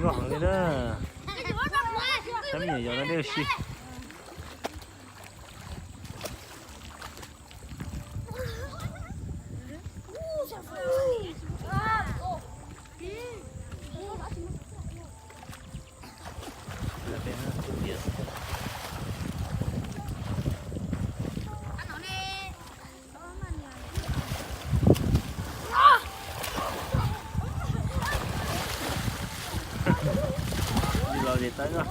Heev li na. Cov me nyuam yaus no dej si. Los li tawb no.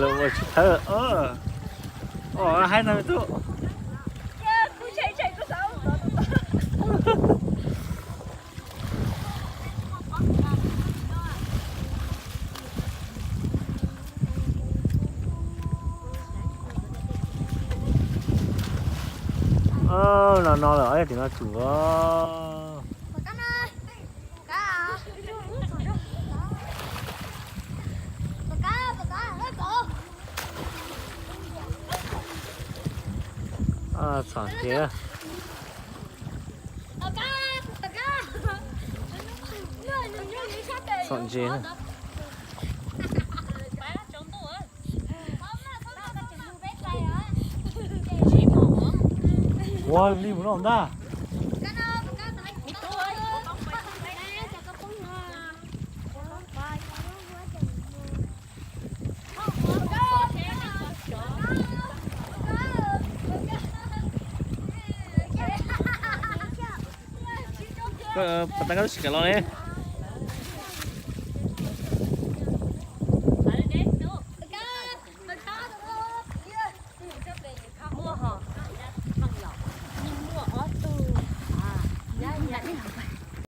Lawv ua tsis thawb. Os, haib no me tub. No no lawm, tim no tsum. Txhom ntses. Txhom ntses. Ua li mus no ntag. Koj pas tau koj twb tsis kam los ne.